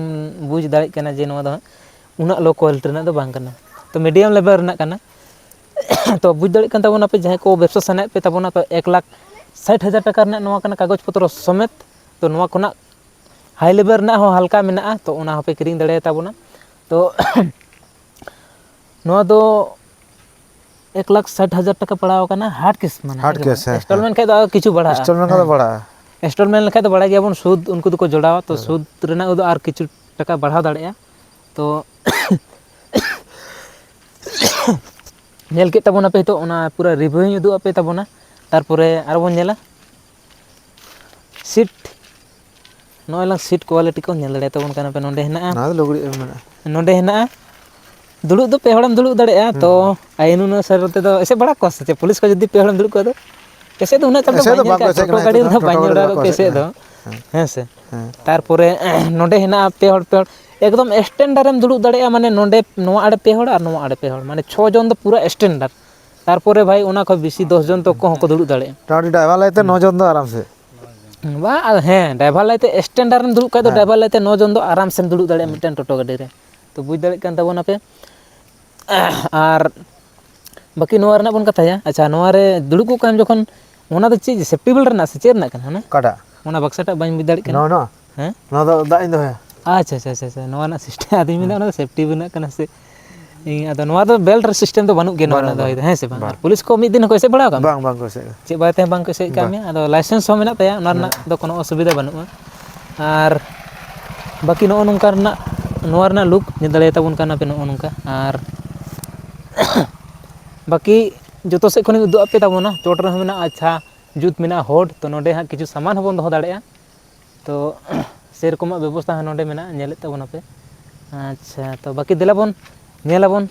ᱵᱩᱡᱽ ᱫᱟᱲᱮᱭᱟᱜ ᱠᱟᱱᱟ ᱡᱮ ᱱᱚᱣᱟ ᱫᱚ ᱦᱟᱸᱜ ᱩᱱᱟᱹᱜ ᱞᱳ ᱠᱳᱣᱟᱞᱤᱴᱤ ᱨᱮᱱᱟᱜ ᱫᱚ ᱵᱟᱝ ᱠᱟᱱᱟ, ᱛᱚ ᱢᱤᱰᱤᱭᱟᱢ ᱞᱮᱵᱮᱞ ᱨᱮᱱᱟᱜ ᱠᱟᱱᱟ᱾ ᱛᱚ ᱵᱩᱡᱽ ᱫᱟᱲᱮᱭᱟᱜ ᱠᱟᱱ ᱛᱟᱵᱚᱱᱟᱯᱮ, ᱡᱟᱦᱟᱸᱭ ᱠᱚ ᱵᱮᱵᱽᱥᱟ ᱥᱟᱱᱟᱭᱮᱫ ᱯᱮ ᱛᱟᱵᱚᱱᱟ, ᱛᱚ ᱮᱠ ᱞᱟᱠᱷ ᱥᱟᱴ ᱦᱟᱡᱟᱨ ᱴᱟᱠᱟ ᱨᱮᱱᱟᱜ ᱱᱚᱣᱟ ᱠᱟᱱᱟ, ᱠᱟᱜᱚᱡᱽ ᱯᱚᱛᱨᱚ ᱥᱚᱢᱮᱛ᱾ ᱛᱚ ᱱᱚᱣᱟ ᱠᱷᱚᱱᱟᱜ ᱦᱟᱭ ᱞᱮᱵᱮᱞ ᱨᱮᱱᱟᱜ ᱦᱚᱸ ᱦᱟᱞᱠᱟ ᱢᱮᱱᱟᱜᱼᱟ, ᱛᱚ ᱚᱱᱟ ᱦᱚᱸᱯᱮ ᱠᱤᱨᱤᱧ ᱫᱟᱲᱮᱭᱟᱛᱟ ᱵᱚᱱᱟ᱾ ᱛᱚ ᱱᱚᱣᱟ ᱫᱚ ᱮᱠ ᱞᱟᱠᱷ ᱥᱟᱴ ᱦᱟᱡᱟᱨ ᱴᱟᱠᱟ ᱯᱟᱲᱟᱣ ᱟᱠᱟᱱᱟ, ᱦᱟᱨᱰ ᱠᱮᱥ ᱢᱟᱱᱮ, ᱦᱟᱨᱰ ᱦᱮᱸ ᱥᱮ ᱠᱮᱥ, ᱵᱟᱝ? ᱦᱮᱸ, ᱦᱮᱸ᱾ ᱤᱱᱥᱴᱚᱞᱢᱮᱱᱴ ᱠᱷᱟᱡ ᱫᱚ ᱟᱨᱚ ᱠᱤᱪᱷᱩ ᱵᱟᱲᱦᱟᱜᱼᱟ᱾ ᱤᱱᱥᱴᱚᱞᱢᱮᱱᱴ ᱠᱷᱟᱡ ᱫᱚ ᱦᱮᱸ᱾ ᱵᱟᱲᱦᱟᱜᱼᱟ᱾ ᱤᱱᱥᱴᱚᱞᱢᱮᱱᱴ ᱞᱮᱠᱷᱟᱡ ᱫᱚ ᱵᱟᱲᱟᱭ ᱜᱮᱭᱟᱵᱚᱱ, ᱥᱩᱫᱽ ᱩᱱᱠᱩ ᱫᱚᱠᱚ ᱡᱚᱲᱟᱣᱟ, ᱛᱚ ᱦᱮᱸ᱾ ᱥᱩᱫᱽ ᱨᱮᱱᱟᱜ ᱫᱚ ᱟᱨ ᱠᱤᱪᱷᱩ ᱴᱟᱠᱟ ᱵᱟᱲᱦᱟᱣ ᱫᱟᱲᱮᱭᱟᱜᱼᱟ᱾ ᱛᱚ ᱧᱮᱞ ᱠᱮᱫ ᱛᱟᱵᱚᱱᱟᱯᱮ ᱱᱤᱛᱚᱜ, ᱚᱱᱟ ᱯᱩᱨᱟᱹ ᱨᱤᱵᱷᱤᱭᱩᱧ ᱩᱫᱩᱜ ᱟᱯᱮ ᱛᱟᱵᱚᱱᱟ, ᱛᱟᱨᱯᱚᱨᱮ ᱟᱨᱚ ᱵᱚᱱ ᱧᱮᱞᱟ᱾ ᱥᱤᱴ, ᱱᱚᱜᱼᱚᱭ ᱞᱟᱝ ᱥᱤᱴ ᱠᱳᱣᱟᱞᱤᱴᱤ ᱠᱚ ᱧᱮᱞ ᱫᱟᱲᱮᱭᱟᱛᱟ ᱵᱚᱱ ᱠᱟᱱᱟ ᱯᱮ, ᱱᱚᱸᱰᱮ ᱦᱮᱱᱟᱜᱼᱟ᱾ ᱱᱚᱣᱟ ᱫᱚ ᱞᱩᱜᱽᱲᱤᱡ ᱮᱢ ᱢᱮᱱᱟᱜᱼᱟ᱾ ᱱᱚᱸᱰᱮ ᱦᱮᱱᱟᱜᱼᱟ᱾ ᱫᱩᱲᱩᱵ ᱫᱚ ᱯᱮ ᱦᱚᱲᱮᱢ ᱫᱩᱲᱩᱵ ᱫᱟᱲᱮᱭᱟᱜᱼᱟ, ᱦᱩᱸ, ᱛᱚ ᱦᱩᱸ᱾ ᱟᱭᱤᱱ ᱚᱱᱩᱥᱟᱨ ᱛᱮᱫᱚ ᱮᱥᱮᱫ ᱵᱟᱲᱟ ᱠᱚᱣᱟ ᱥᱮ ᱪᱮᱫ? ᱯᱩᱞᱤᱥ ᱠᱚ ᱡᱩᱫᱤ ᱯᱮ ᱦᱚᱲᱮᱢ ᱫᱩᱲᱩᱵ ᱠᱚᱣᱟ ᱫᱚ? ᱮᱥᱮᱫ ᱫᱚ ᱩᱱᱟᱹᱜ ᱪᱟᱯ ᱫᱚ ᱮᱥᱮᱫ ᱵᱟᱭ ᱫᱚ ᱧᱮᱞ ᱵᱟᱠᱚ ᱠᱟᱜᱼᱟ, ᱮᱥᱮᱫ ᱴᱳᱴᱳ ᱠᱟᱱᱟ, ᱜᱟᱹᱰᱤ ᱱᱤᱛᱚᱜ ᱨᱮᱫᱚ ᱫᱚ ᱵᱟᱭ ᱴᱳᱴᱳ ᱧᱮᱞ ᱜᱟᱹᱰᱤ ᱵᱟᱲᱟ ᱨᱮᱫᱚ ᱠᱟᱜᱼᱟ, ᱵᱟᱠᱚ ᱯᱮ ᱮᱥᱮᱫ ᱮᱥᱮᱫ ᱠᱟᱱᱟ᱾ ᱫᱚ᱾ ᱦᱮᱸ ᱥᱮ᱾ ᱦᱮᱸ᱾ ᱛᱟᱨᱯᱚᱨᱮ ᱱᱚᱰᱮ ᱦᱮᱱᱟᱜᱼᱟ ᱯᱮ ᱦᱚᱲ, ᱯᱮ ᱦᱚᱲ, ᱮᱠᱫᱚᱢ standard ᱮᱢ ᱫᱩᱲᱩᱵ ᱫᱟᱲᱮᱭᱟᱜᱼᱟ, ᱢᱟᱱᱮ ᱱᱚᱰᱮ ᱱᱚᱣᱟ ᱟᱲᱮ ᱯᱮ ᱦᱚᱲ ᱟᱨ ᱱᱚᱣᱟ ᱟᱲᱮ ᱯᱮ ᱦᱚᱲ, ᱢᱟᱱᱮ ᱪᱷᱚ ᱡᱚᱱ ᱫᱚ ᱯᱩᱨᱟᱹ standard᱾ ᱛᱟᱨᱯᱚᱨᱮ ᱵᱷᱟᱭ ᱚᱱᱟ ᱠᱷᱚᱱ ᱵᱮᱥᱤ ᱫᱚᱥ ᱡᱚᱱ ᱛᱚᱠᱚ ᱦᱚᱸᱠᱚ ᱫᱩᱲᱩᱵ ᱫᱟᱲᱮᱭᱟᱜᱼᱟ᱾ ᱢᱚᱴᱟᱢᱩᱴᱤ driver ᱞᱟᱹᱭᱛᱮ ᱱᱚ ᱡᱚᱱ ᱫᱚ ᱟᱨᱟᱢ ᱥᱮ᱾ ᱵᱟᱝ, ᱟᱨ ᱦᱮᱸ, driver ᱞᱟᱹᱭᱛᱮ standard ᱨᱮᱢ ᱫᱩᱲᱩᱵ ᱠᱷᱟᱡ ᱫᱚ ᱦᱮᱸ᱾ Driver ᱞᱟᱹᱭᱛᱮ ᱱᱚ ᱡᱚᱱ ᱫᱚ ᱟᱨᱟᱢ ᱥᱮᱢ ᱫᱩᱲᱩᱵ ᱫᱟᱲᱮᱭᱟᱜᱼᱟ ᱢᱤᱫᱴᱮᱱ ᱴᱳᱴᱳ ᱜᱟᱹᱰᱤ ᱨᱮ᱾ ᱛᱚ ᱵᱩᱡᱽ ᱫᱟᱲᱮᱭᱟᱜ ᱠᱟᱱ ᱛᱟᱵᱚᱱᱟᱯᱮ᱾ ᱟᱨ ᱵᱟᱹᱠᱤ ᱱᱚᱣᱟ ᱨᱮᱱᱟᱜ ᱵᱚᱱ ᱠᱟᱛᱷᱟᱭᱟ, ᱟᱪᱪᱷᱟ, ᱱᱚᱣᱟ ᱨᱮ ᱫᱩᱲᱩᱵ ᱠᱚᱜ ᱠᱟᱱ ᱡᱚᱠᱷᱚᱱ, ᱚᱱᱟ ᱫᱚ ᱪᱮᱫ safety belt ᱨᱮᱱᱟᱜ ᱥᱮ ᱪᱮᱫ ᱨᱮᱱᱟᱜ ᱠᱟᱱᱟ ᱦᱟᱱᱟ? ᱚᱠᱟᱴᱟᱜ? ᱚᱱᱟ ᱵᱟᱠᱥᱟᱴᱟᱜ ᱵᱟᱹᱧ ᱵᱩᱡᱽ ᱫᱟᱲᱮᱭᱟᱜ ᱠᱟᱱᱟ᱾ ᱱᱚᱣᱟ, ᱱᱚᱣᱟ? ᱦᱮᱸ? ᱱᱚᱣᱟ ᱫᱚ ᱫᱟᱜ ᱤᱧ ᱫᱚᱦᱚᱭᱟ᱾ ᱟᱪᱪᱷᱟ, ᱟᱪᱪᱷᱟ, ᱟᱪᱪᱷᱟ, ᱟᱪᱪᱷᱟ, ᱱᱚᱣᱟ ᱨᱮᱱᱟᱜ system ᱟᱫᱚᱧ ᱢᱮᱱᱫᱟ ᱦᱮᱸ᱾ ᱚᱱᱟ ᱫᱚ safety ᱨᱮᱱᱟᱜ ᱠᱟᱱᱟ ᱥᱮ? ᱤᱧ ᱟᱫᱚ ᱱᱚᱣᱟ ᱫᱚ belt system ᱫᱚ ᱵᱟᱹᱱᱩᱜ ᱜᱮᱭᱟ ᱱᱚᱣᱟ ᱵᱟᱹᱱᱩᱜ, ᱨᱮᱱᱟᱜ ᱫᱚ ᱵᱟᱹᱱᱩᱜ᱾ ᱦᱚᱭᱛᱳ, ᱦᱮᱸ ᱥᱮ ᱵᱟᱝ? ᱵᱟᱝ᱾ ᱟᱨ ᱯᱩᱞᱤᱥ ᱠᱚ ᱢᱤᱫ ᱫᱤᱱ ᱦᱚᱸᱠᱚ ᱮᱥᱮᱫ ᱵᱟᱲᱟ ᱟᱠᱟᱫ ᱢᱮᱭᱟ? ᱵᱟᱝ, ᱵᱟᱝ ᱠᱚ ᱮᱥᱮᱫ ᱟᱠᱟᱫ᱾ ᱪᱮᱫ ᱵᱟᱨᱮ ᱛᱮᱦᱚᱸ ᱵᱟᱝ ᱠᱚ ᱮᱥᱮᱫ ᱟᱠᱟᱫ ᱵᱟᱝ᱾ ᱢᱮᱭᱟ? ᱟᱫᱚ license ᱦᱚᱸ ᱢᱮᱱᱟᱜ ᱛᱟᱭᱟ, ᱚᱱᱟ ᱨᱮᱱᱟᱜ ᱢᱮᱱᱟᱜ᱾ ᱫᱚ ᱠᱳᱱᱳ ᱚᱥᱩᱵᱤᱫᱷᱟ ᱵᱟᱹᱱᱩᱜᱼᱟ᱾ ᱟᱨ ᱵᱟᱹᱠᱤ ᱱᱚᱜᱼᱚ ᱱᱚᱝᱠᱟ ᱨᱮᱱᱟᱜ, ᱱᱚᱣᱟ ᱨᱮᱱᱟᱜ look ᱧᱮᱞ ᱫᱟᱲᱮᱭᱟᱛᱟᱵᱚᱱ ᱠᱟᱱᱟ ᱯᱮ ᱱᱚᱜᱼᱚ ᱱᱚᱝᱠᱟ᱾ ᱟᱨ ᱵᱟᱹᱠᱤ ᱡᱚᱛᱚ ᱥᱮᱫ ᱠᱷᱚᱱᱤᱧ ᱩᱫᱩᱜ ᱟᱯᱮ ᱛᱟᱵᱚᱱᱟ, ᱪᱚᱴ ᱨᱮᱦᱚᱸ ᱢᱮᱱᱟᱜᱼᱟ, ᱟᱪᱪᱷᱟ, ᱡᱩᱛ ᱢᱮᱱᱟᱜᱼᱟ ᱦᱚᱰ, ᱛᱚ ᱱᱚᱰᱮ ᱦᱟᱸᱜ ᱠᱤᱪᱷᱩ ᱥᱟᱢᱟᱱ ᱦᱚᱸᱵᱚᱱ ᱫᱚᱦᱚ ᱫᱟᱲᱮᱭᱟᱜᱼᱟ᱾ ᱛᱚ ᱥᱮᱨᱚᱠᱚᱢᱟᱜ ᱵᱮᱵᱚᱥᱛᱷᱟ ᱦᱚᱸ ᱱᱚᱰᱮ ᱢᱮᱱᱟᱜᱼᱟ, ᱧᱮᱞᱮᱫ ᱛᱟᱵᱚᱱᱟᱯᱮ᱾ ᱟᱪᱪᱷᱟ, ᱛᱚ ᱵᱟᱹᱠᱤ ᱫᱮᱞᱟ ᱵᱚᱱ ᱧᱮᱞᱟᱵᱚᱱ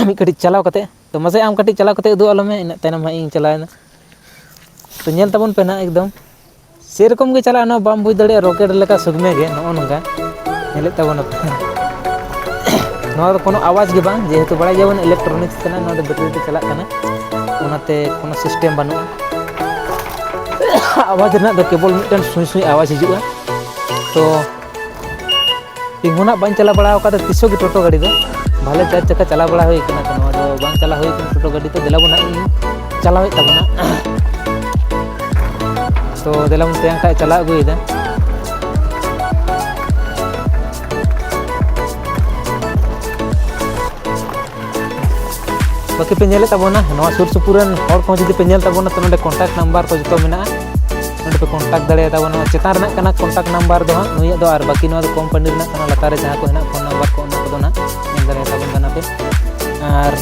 ᱢᱤᱫ ᱠᱟᱹᱴᱤᱡ ᱪᱟᱞᱟᱣ ᱠᱟᱛᱮ᱾ ᱛᱚ ᱢᱟᱥᱮ ᱟᱢ ᱠᱟᱹᱴᱤᱡ ᱪᱟᱞᱟᱣ ᱠᱟᱛᱮ ᱩᱫᱩᱜ ᱟᱞᱚᱢᱮ, ᱤᱱᱟᱹᱜ ᱛᱟᱭᱱᱚᱢ ᱦᱟᱸᱜ ᱤᱧ ᱪᱟᱞᱟᱣᱮᱱᱟ᱾ ᱛᱚ ᱧᱮᱞ ᱛᱟᱵᱚᱱ ᱯᱮ ᱱᱟᱦᱟᱜ, ᱮᱠᱫᱚᱢ ᱥᱮᱨᱚᱠᱚᱢ ᱜᱮ ᱪᱟᱞᱟᱜᱼᱟ, ᱱᱚᱣᱟ ᱵᱟᱢ ᱵᱩᱡᱽ ᱫᱟᱲᱮᱭᱟᱜᱼᱟ, rocket ᱞᱮᱠᱟ ᱥᱩᱠᱢᱮ ᱜᱮ ᱱᱚᱜᱼᱚ ᱱᱚᱝᱠᱟ ᱧᱮᱞᱮᱫ ᱛᱟᱵᱚᱱᱟᱯᱮ᱾ ᱱᱚᱣᱟ ᱫᱚ ᱠᱳᱱᱳ ᱟᱣᱟᱡᱽ ᱜᱮ ᱵᱟᱝ, ᱡᱮᱦᱮᱛᱩ ᱵᱟᱲᱟᱭ ᱜᱮᱭᱟᱵᱚᱱ electronics ᱠᱟᱱᱟ, ᱱᱚᱣᱟ ᱫᱚ battery ᱛᱮ ᱪᱟᱞᱟᱜ ᱠᱟᱱᱟ, ᱚᱱᱟᱛᱮ ᱠᱳᱱᱳ system ᱵᱟᱹᱱᱩᱜᱼᱟ᱾ ᱟᱣᱟᱡᱽ ᱨᱮᱱᱟᱜ ᱫᱚ ᱠᱮᱵᱚᱞ ᱢᱤᱫᱴᱮᱱ ᱥᱩᱭ ᱥᱩᱭ ᱟᱣᱟᱡᱽ ᱦᱤᱡᱩᱜᱼᱟ᱾ ᱛᱚ ᱤᱧ ᱦᱚᱸ ᱱᱟᱜ ᱵᱟᱹᱧ ᱪᱟᱞᱟᱣ ᱵᱟᱲᱟ ᱟᱠᱟᱫᱟ ᱛᱤᱥ ᱦᱚᱸ ᱜᱮ ᱴᱳᱴᱳ ᱜᱟᱹᱰᱤ ᱫᱚ, ᱵᱷᱟᱞᱮ ᱪᱟᱨ ᱪᱟᱠᱟ ᱪᱟᱞᱟᱣ ᱵᱟᱲᱟ ᱦᱩᱭ ᱠᱟᱱᱟ, ᱛᱚ ᱱᱚᱣᱟ ᱫᱚ ᱵᱟᱝ ᱪᱟᱞᱟᱣ ᱦᱩᱭ ᱠᱟᱱᱟ ᱴᱳᱴᱳ ᱜᱟᱹᱰᱤ, ᱛᱚ ᱫᱮᱞᱟ ᱵᱚᱱ ᱱᱟᱜ ᱤᱧ ᱪᱟᱞᱟᱣᱮᱫ ᱛᱟᱵᱚᱱᱟ᱾ ᱛᱚ ᱫᱮᱞᱟ ᱵᱚᱱ ᱛᱮᱭᱟᱝ ᱠᱷᱟᱡ ᱪᱟᱞᱟᱣ ᱟᱹᱜᱩᱭᱮᱫᱟ᱾ ᱵᱟᱹᱠᱤ ᱯᱮ ᱧᱮᱞᱮᱫ ᱛᱟᱵᱚᱱᱟ, ᱱᱚᱣᱟ ᱥᱩᱨ ᱥᱩᱯᱩᱨ ᱨᱮᱱ ᱦᱚᱲ ᱠᱚᱦᱚᱸ ᱡᱩᱫᱤ ᱯᱮ ᱧᱮᱞ ᱛᱟᱵᱚᱱᱟ, ᱛᱚ ᱱᱚᱰᱮ contact number ᱠᱚ ᱡᱚᱛᱚ ᱢᱮᱱᱟᱜᱼᱟ, ᱱᱚᱰᱮ ᱯᱮ contact ᱫᱟᱲᱮᱭᱟᱛᱟ ᱵᱚᱱᱟ᱾ ᱪᱮᱛᱟᱱ ᱨᱮᱱᱟᱜ ᱠᱟᱱᱟ contact number ᱫᱚ ᱦᱟᱸᱜ ᱱᱩᱭᱟᱜ ᱫᱚ, ᱟᱨ ᱵᱟᱹᱠᱤ ᱱᱚᱣᱟ ᱫᱚ company ᱨᱮᱱᱟᱜ ᱠᱟᱱᱟ, ᱞᱟᱛᱟᱨ ᱨᱮ ᱡᱟᱦᱟᱸ ᱠᱚ ᱦᱮᱱᱟᱜ phone number ᱠᱚ, ᱚᱱᱟ ᱠᱚᱫᱚ ᱦᱟᱸᱜ ᱧᱮᱞ ᱫᱟᱲᱮᱭᱟᱛᱟ ᱵᱚᱱ ᱠᱟᱱᱟ ᱯᱮ᱾ ᱟᱨ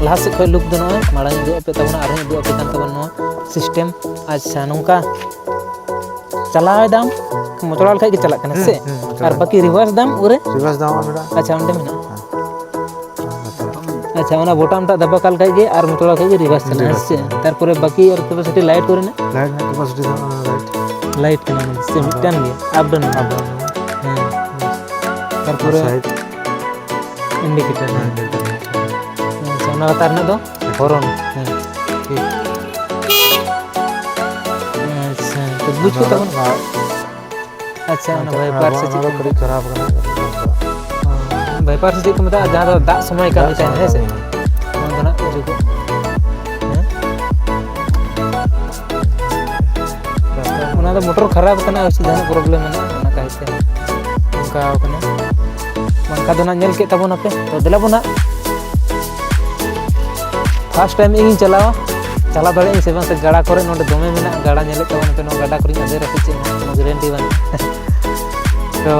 ᱞᱟᱦᱟ ᱥᱮᱫ ᱠᱷᱚᱱ look ᱫᱚ ᱱᱚᱜᱼᱚᱭ ᱢᱟᱲᱟᱝ ᱤᱧ ᱩᱫᱩᱜ ᱟᱯᱮ ᱛᱟᱵᱚᱱᱟ, ᱟᱨᱦᱚᱸᱧ ᱩᱫᱩᱜ ᱟᱯᱮ ᱠᱟᱱ ᱛᱟᱵᱚᱱᱟ ᱱᱚᱣᱟ system᱾ ᱟᱪᱪᱷᱟ, ᱱᱚᱝᱠᱟ ᱪᱟᱞᱟᱣ ᱮᱫᱟᱢ, ᱢᱚᱪᱲᱟ ᱞᱮᱠᱷᱟᱡ ᱜᱮ ᱪᱟᱞᱟᱜ ᱠᱟᱱᱟ ᱦᱩᱸ, ᱥᱮ? ᱦᱩᱸ, ᱢᱚᱪᱲᱟ᱾ ᱟᱨ ᱵᱟᱹᱠᱤ reverse ᱫᱟᱢ ᱩᱱᱨᱮ? Reverse ᱫᱟᱢ ᱢᱮᱱᱟᱜᱼᱟ᱾ ᱟᱪᱪᱷᱟ, ᱚᱸᱰᱮ ᱢᱮᱱᱟᱜᱼᱟ᱾ ᱦᱮᱸ᱾ ᱟᱪᱪᱷᱟ, ᱚᱱᱟ ᱵᱳᱴᱟᱢ ᱴᱟᱜ ᱫᱟᱵᱟ ᱠᱟᱜ ᱞᱮᱠᱷᱟᱡ ᱜᱮ ᱟᱨ ᱢᱚᱪᱲᱟ ᱞᱮᱠᱷᱟᱡ ᱜᱮ reverse ᱪᱟᱞᱟᱜᱼᱟ, reverse ᱦᱮᱸ ᱥᱮ? ᱪᱟᱞᱟᱜᱼᱟ᱾ ᱛᱟᱨᱯᱚᱨᱮ ᱵᱟᱹᱠᱤ ᱟᱨ capacity light ᱠᱚᱨᱮᱱᱟᱜ? Light ᱨᱮᱱᱟᱜ capacity ᱫᱚ ᱱᱚᱜᱼᱚᱭ light᱾ ᱞᱟᱭᱤᱴ ᱠᱟᱱᱟ ᱚᱱᱟ ᱫᱚ, ᱥᱮ ᱢᱤᱫᱴᱟᱝ ᱜᱮ? Up down up down. ᱦᱮᱸ᱾ ᱛᱟᱨᱯᱚᱨᱮ ᱥᱟᱭᱤᱰ᱾ ᱤᱱᱰᱤᱠᱮᱴᱟᱨ᱾ ᱦᱮᱸ, ᱤᱱᱰᱤᱠᱮᱴᱟᱨ᱾ ᱟᱪᱪᱷᱟ, ᱚᱱᱟ ᱞᱟᱛᱟᱨ ᱨᱮᱱᱟᱜ ᱫᱚ? ᱦᱚᱨᱚᱱ᱾ ᱦᱮᱸ, ᱴᱷᱤᱠ᱾ ᱟᱪᱪᱷᱟ, ᱛᱚ ᱵᱩᱡᱽ ᱠᱚ ᱛᱟᱵᱚᱱ᱾ ᱟᱪᱪᱷᱟ, ᱚᱱᱟ ᱟᱪᱪᱷᱟ, ᱵᱷᱟᱭᱯᱟᱨ ᱥᱮ ᱚᱱᱟ ᱪᱮᱫ ᱫᱚ ᱠᱚ ᱠᱟᱹᱴᱤᱡ ᱢᱮᱛᱟᱜᱼᱟ? ᱠᱷᱟᱨᱟᱯ ᱠᱟᱱᱟ᱾ ᱚ, ᱵᱷᱟᱭᱯᱟᱨ ᱥᱮ ᱪᱮᱫ ᱠᱚ ᱢᱮᱛᱟᱜᱼᱟ? ᱡᱟᱦᱟᱸ ᱫᱚ ᱫᱟᱜ ᱥᱚᱢᱚᱭ ᱠᱟᱹᱢᱤ ᱛᱟᱦᱮᱱᱟ, ᱦᱮᱸ ᱥᱮ? ᱦᱮᱸ᱾ ᱚᱱᱟ ᱫᱚ ᱱᱟᱜ ᱦᱤᱡᱩᱜᱚᱜ᱾ ᱦᱮᱸ? ᱚᱱᱟ ᱫᱚ ᱢᱚᱴᱚᱨ ᱠᱷᱟᱨᱟᱯ ᱠᱟᱱᱟ, ᱦᱳᱭ ᱥᱮ ᱡᱟᱦᱟᱱᱟᱜ ᱯᱨᱚᱵᱞᱮᱢ ᱢᱮᱱᱟᱜᱼᱟ, ᱚᱱᱟ ᱠᱟᱭᱛᱮ ᱚᱱᱠᱟ ᱠᱟᱱᱟ᱾ ᱵᱟᱝᱠᱷᱟᱱ ᱫᱚ ᱱᱟᱜ ᱧᱮᱞ ᱠᱮᱫ ᱛᱟᱵᱚᱱᱟᱯᱮ᱾ ᱛᱚ ᱫᱮᱞᱟ ᱵᱚᱱ ᱱᱟᱜ᱾ ᱯᱷᱟᱥᱴ ᱴᱟᱭᱤᱢ ᱤᱧᱤᱧ ᱪᱟᱞᱟᱣᱟ, ᱪᱟᱞᱟᱣ ᱫᱟᱲᱮᱭᱟᱜ ᱟᱹᱧ ᱥᱮ ᱵᱟᱝ, ᱥᱮ ᱜᱟᱰᱟ ᱠᱚᱨᱮ ᱱᱚᱰᱮ ᱫᱚᱢᱮ ᱢᱮᱱᱟᱜᱼᱟ, ᱜᱟᱰᱟ ᱧᱮᱞᱮᱫ ᱛᱟᱵᱚᱱᱟᱯᱮ, ᱱᱚᱣᱟ ᱜᱟᱰᱟ ᱠᱚᱨᱮᱧ ᱟᱫᱮᱨᱟ ᱥᱮ ᱪᱮᱫ, ᱱᱟᱜ ᱠᱳᱱᱳ ᱜᱮᱨᱮᱱᱴᱤ ᱵᱟᱹᱱᱩᱜᱼᱟ᱾ ᱛᱚ